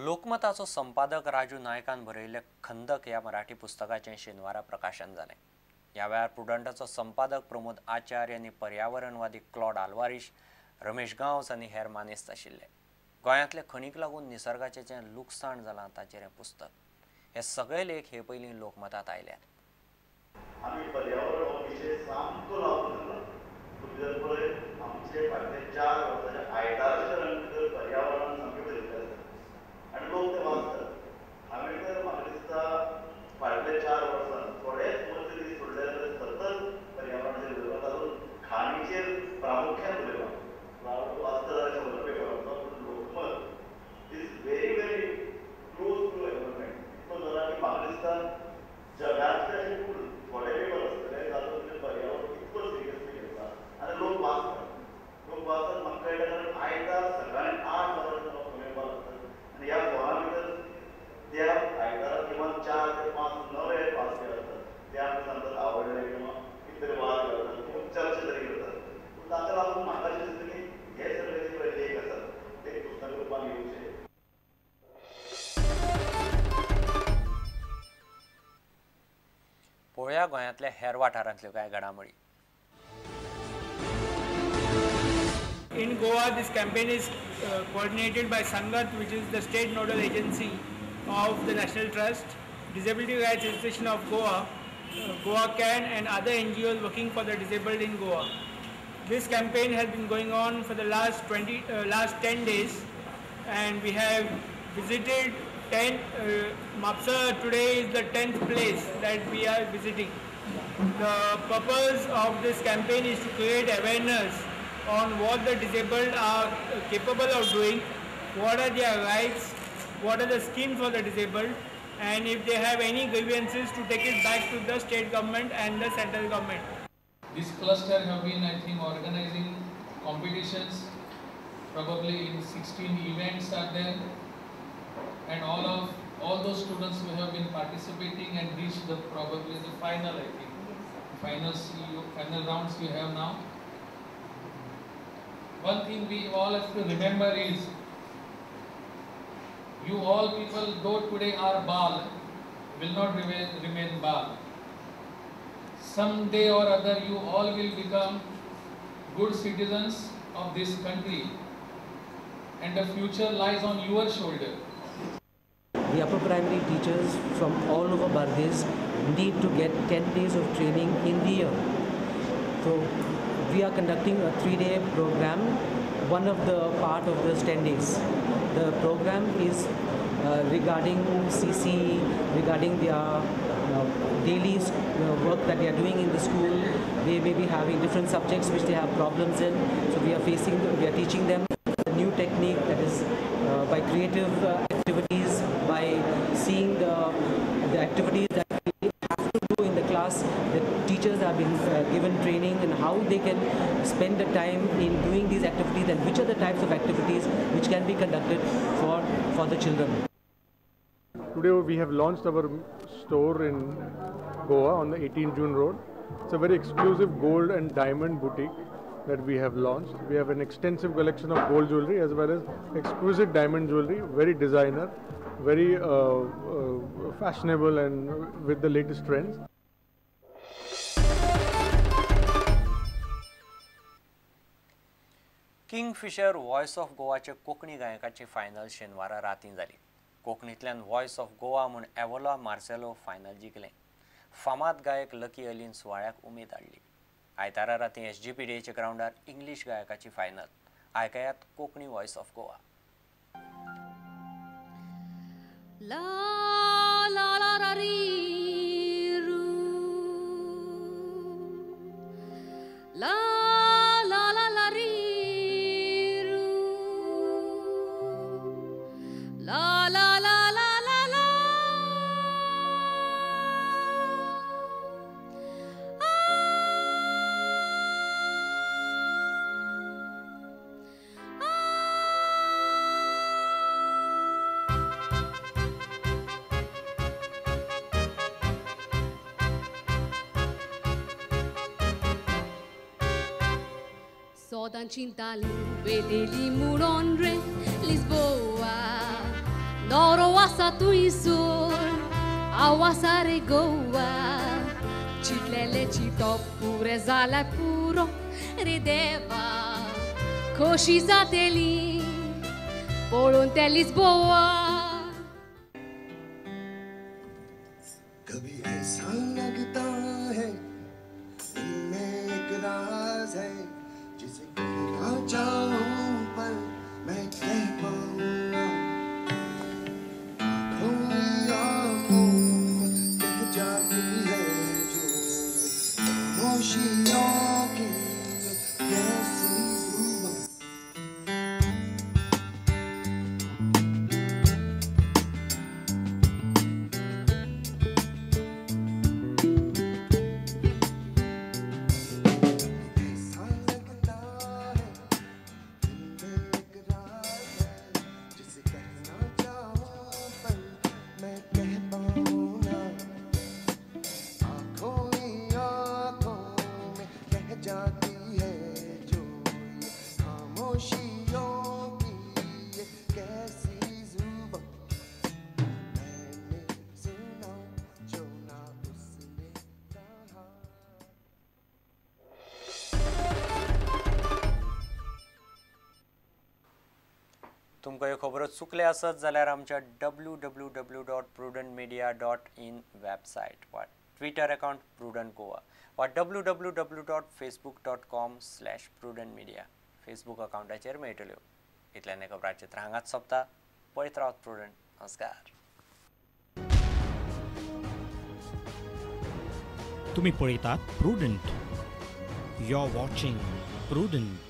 लोकमताचो संपादक राजू नायकान बरयिल्ले खंदक ह्या मराठी पुस्तकाचें शेनवारा प्रकाशन जालें. ह्या वेळार प्रुडंटाचो संपादक प्रमोद आचार्य आनी पर्यावरणवादी क्लॉड आल्वारीश, रमेश गांवस आनी हेर मानेस्त आशिल्ले. गोंयांतले खणीक लागून निसर्गाचें जें लुकसाण जालां ताचेर हें पुस्तक. हे सगळे लेख हे पयलीं लोकमतांत आयल्यात. आमी पर्यावरण हो विशय सामको लावन धरला. तुमी जर पळयत आमचे फाटले 4 वर्साच्या आयताराच्या रंग भितर पर्यावरणान सामकें बरयल्लें आसा आनी लोक ते वाचतात. हांवें तर म्हाका दिसता फाटले 4 वर्सां थोडेच मदले दीस सोडले जाल्यार सतत पर्यावरणाचेर उलयलां, तातूंत खाणीचेर प्रामुख्यान उलयलां. वाचता जाल्यार 100 पेपरांचो, पूण Lokmat is very very close to environment. इतलो जाला की म्हाका दिसता जगांतले अशे खूब थोडे पेपर आसतले तातूंत पर्यावरण इतलो सिरियसली घेतला आनी लोक वाचतात. लोक वाचतात म्हाका कळटा, कारण आयतार सकाळी 8 वरांचेर फोन येवपाक लागतात आनी ह्या फोना भितर त्या आयतारा किमान 4 ते 5 नवे वाचपी आसतात. ते आमकां सांगतात आवडले किंवा कितें तरी वाद घालतात किंवा चर्चा तरी करतात. पूण ताका लागून म्हाका अशें दिसता की हे सगळे जे पळय लेख आसात ते पुस्तक रुपान येवचे. पळोवया गोंयांतल्या हेर वाठारांतल्यो कांय घडामोडी. In Goa, this campaign is coordinated by Sangat, which is the state nodal agency of the National Trust, Disability Rights Association of Goa, Goa CAN and other NGOs working for the disabled in Goa. This campaign has been going on for the last 10 days, and we have visited 10, Mapsa today is the 10th place that we are visiting. The purpose of this campaign is to create awareness on what the disabled are capable of doing, what are their rights, what are the schemes for the disabled, and if they have any grievances to take it back to the state government and the central government. This cluster have been, I think, organizing competitions, probably in 16 events are there, and all those students who have been participating and reached the probably the final, I think, final rounds you have now. One thing we all have to remember is, you all people, though today are Bal, will not remain Bal. Someday or other you all will become good citizens of this country, and the future lies on your shoulder. The upper primary teachers from all over Bardez need to get 10 days of training in the year. So we are conducting a 3-day program, one of the part of this 10 days. The program is regarding CC, regarding their daily work that they are doing in the school. They may be having different subjects which they have problems in. So we are teaching them a new technique, that is by creative activities, by seeing the activities that we have to do in the class. The teachers have been given training in how they can spend the time in doing these activities and which are the types of activities which can be conducted for the children. Today we have launched our store in Goa on the 18 June Road. It's a very exclusive gold and diamond boutique that we have launched. We have an extensive collection of gold jewelry as well as exquisite diamond jewelry, very designer, very fashionable and with the latest trends. Kingfisher voice of गोवाचे Konkani गायकाची final शेनवारा रातीं जाली. कोंकणींतल्यान voice of Goa म्हूण Ebola Marcelo final जिखलें. फामाद गायक lucky Aleen सुवाळ्याक उमेद हाडली. आयतारा रातीं SGPDAच्या ग्रावंडार इंग्लीश गायकाची फायनल. आयकयात कोंकणी वॉयस ऑफ गोवा. ला ला ला रा री रू ला ला ला ला री रू ला ला ला ला ला ला. Sodan चिंताली वेलेली मुडोन रे Lisboa नोरो आसा तुयसर हांव आसा रे गोवा चिंतलेलें चिंतप पुरें जाल्यार पुरो रे देवा खोशी जातली पळोवन तें लिस्बोआ. कभी ऐसा लगता है दिल में एक राज है जिसे कहना चाहूं पर मैं कह पाऊं ना. आँखों आँखों कह जाती है जो खामोशियों की कैसी जुबां. ऐसा लगता है दिल में एक राज है जिसे कहना चाहूं पर मैं कह पाऊं ना. आँखों ही आँखों में कह जाती है जो ये खामोशियों की ये कैसी जुबां. मैंने सुना जो ना उसने कहा. तुमकां ह्यो खबरो चुकले आसत जाल्यार आमच्या www.prudentmedia.in website वा ट्विटर अकाउंट प्रुडंट गोवा वा www.facebook.com/prudentmedia Facebook अकाउंटाचेर मेळटल्यो. इतल्यान खबरांचित्र हांगाच सोंपता. पळयत रावात प्रुडंट. नमस्कार. तुम्ही पळयतात Prudent. You are watching Prudent.